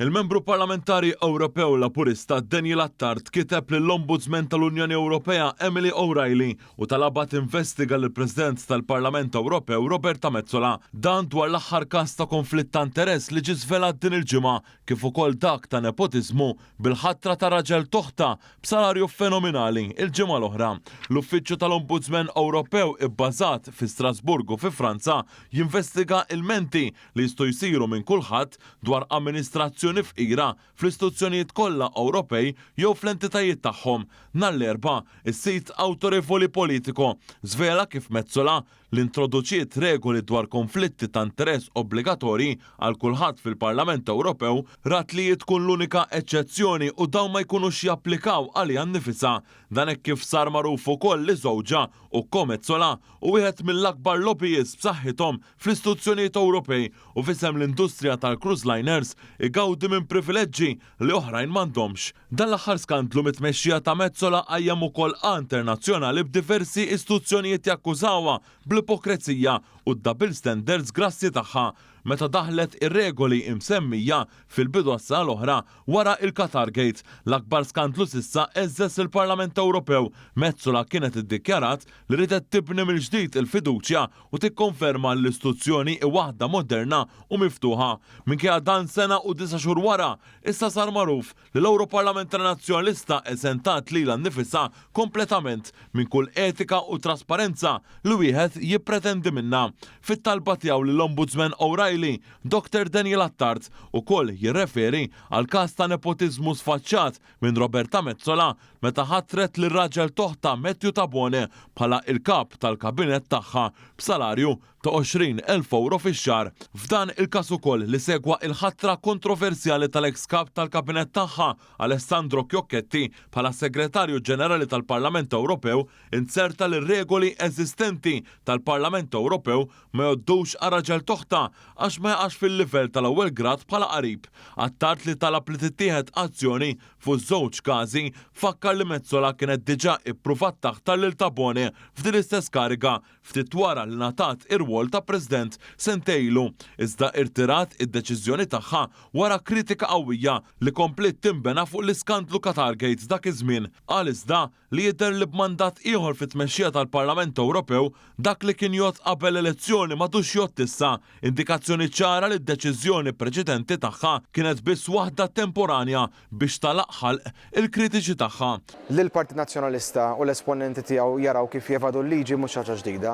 Il-Membru Parlamentari Ewropew Laburista Daniel Attard kiteb lill-Ombudsman tal-Unjoni Ewropea Emily O'Reilly u talabha tinvestiga lill-President tal-Parlament Ewropew Roberta Metsola. Dan dwar l-aħħar każ ta' konflitt ta' interess li ġie żvelat din il-ġimgħa kif ukoll dak ta' nepotiżmu bil-ħatra ta' raġel t'oħtha b'salarju fenominali l-ġimgħa l-oħra. L-Uffiċċju tal-Ombudsman Ewropew ibbażat fi Strasburgu fi Franza jinvestiga ilmenti li jistgħu jsiru minn kulħadd dwar amministrazzjoni fqira fl-istituzzjonijiet kollha Ewropej jew fl-entitajiet tagħhom. Nhar l-Erbgħa, is-sit awtorevoli Politico żvela kif Metsola, li introduċiet regoli dwar konflitti ta' interess obbligatorji għal kulħadd fil-Parlament Ewropew, rat li hi tkun l-unika eċċezzjoni u dawn ma jkunux japplikaw għaliha nnifisha. Dan hekk kif sar magħruf ukoll li żewġha, Ukko Metsola, hu wieħed mill-akbar lobbyists b'saħħithom fl-istituzzjonijiet Ewropej u f'isem l-industrija tal-cruise liners igawdi minn privileġġi li oħrajn m'għandhomx. Dan l-aħħar skandlu mit-tmexxija ta' Metsola qajjem ukoll għa internazzjonali b'diversi istituzzjonijiet jakkużawha bl-ipokrezija u d-double standards grassi tagħha meta daħħlet ir-regoli imsemmija fil-bidu għas-sena l-oħra wara il-Qatargate, l-akbar skandlu s'issa għeżżeż lill-Parlament Ewropew. Metsola kienet iddikjarat li riedet tibni mill-ġdid il-fiduċja u tikkonferma li l-istituzzjoni hi waħda moderna u miftuħa. Minkejja dan sena u disa' xhur wara, issa sar magħruf li l-Ewroparlamentari Nazzjonalista eżentat lilha nnifisha kompletament minn kull etika u trasparenza li wieħed jippretendi minnha. Fit-talba tiegħu lill-Ombudsman O'Reilly, Dottor Daniel Attard ukoll jirreferi għal każ ta' nepotiżmu sfaċċat minn Roberta Metsola meta ħatret lir-raġel t'oħtha Matthew Tabone bħala il-kap tal-kabinett tagħha b'salarju ta' 20,000 ewro fix-xahar. F'dan il-każ ukoll li segwa il-ħatra kontroversjali tal-eks kap tal-kabinett tagħha Alessandro Chiocchetti bħala Segretarju Ġenerali tal-Parlament Ewropew inzerta li r-regoli eżistenti tal-Parlament Ewropew ma jgħoddux għar-raġel t'oħtha għax ma jaqax fil-livell tal-ewwel grad bħala qarib. Attard li talab li tittieħed azzjoni fuq żewġ każi fakkar li Metsola kienet diġà ippruvat taħtar lil Tabone f'din l-istess kariga ftit wara li ngħatat ir-rwol ta' President sentejn ilu, iżda irtirat id-deċiżjoni tagħha wara kritika qawwija li kompliet tinbena fuq l-iskandlu Qatargate dak iż-żmien. Qal iżda li jidher li b'mandat ieħor fit-tmexxija tal-Parlament Ewropew, dak li kien jgħodd qabel l-elezzjoni m'għadux jgħodd issa, indikazzjoni ċara li d-deċiżjoni preċedenti tagħha kienet biss waħda temporanja biex tagħlaq ħalq il-kritiċi tagħha. Li l-Partit Nazzjonalista u l-esponenti tiegħu jaraw kif jevadu l-liġi mhux ħaġa ġdida.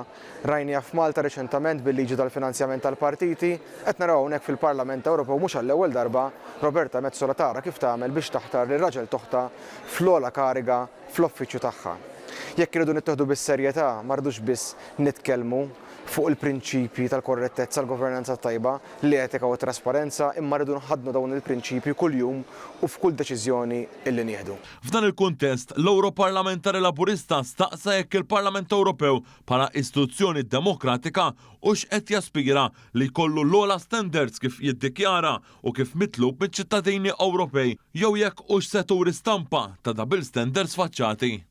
Rajniha f'Malta riċentament bil-liġi tal-finanzjament tal-partiti, qed naraw hawnhekk fil-Parlament Ewropew mhux għall-ewwel darba Roberta Metsola tara kif tagħmel biex taħtar lil raġel t'oħtha fl-ogħla kariga fl-uffiċċju tagħha. Jekk irridu nittieħdu bis-serjetà ma rridux biss nitkellmu fuq il-prinċipji tal-korrettezza, l-governanza tajba, l-etika u t-trasparenza imma rridu nħaddnu dawn il-prinċipji kuljum u f'kull deċiżjoni illi nieħdu. F'dan il-kuntest, l-Ewroparlamentari Laburista staqsa jekk il-Parlament Ewropew bħala istituzzjoni demokratika hux qed jaspira li jkollu l-ogħla standards kif jiddikjara u kif mitlub miċ-ċittadini Ewropej jew jekk hux se turi stampa ta' double standards sfaċċati.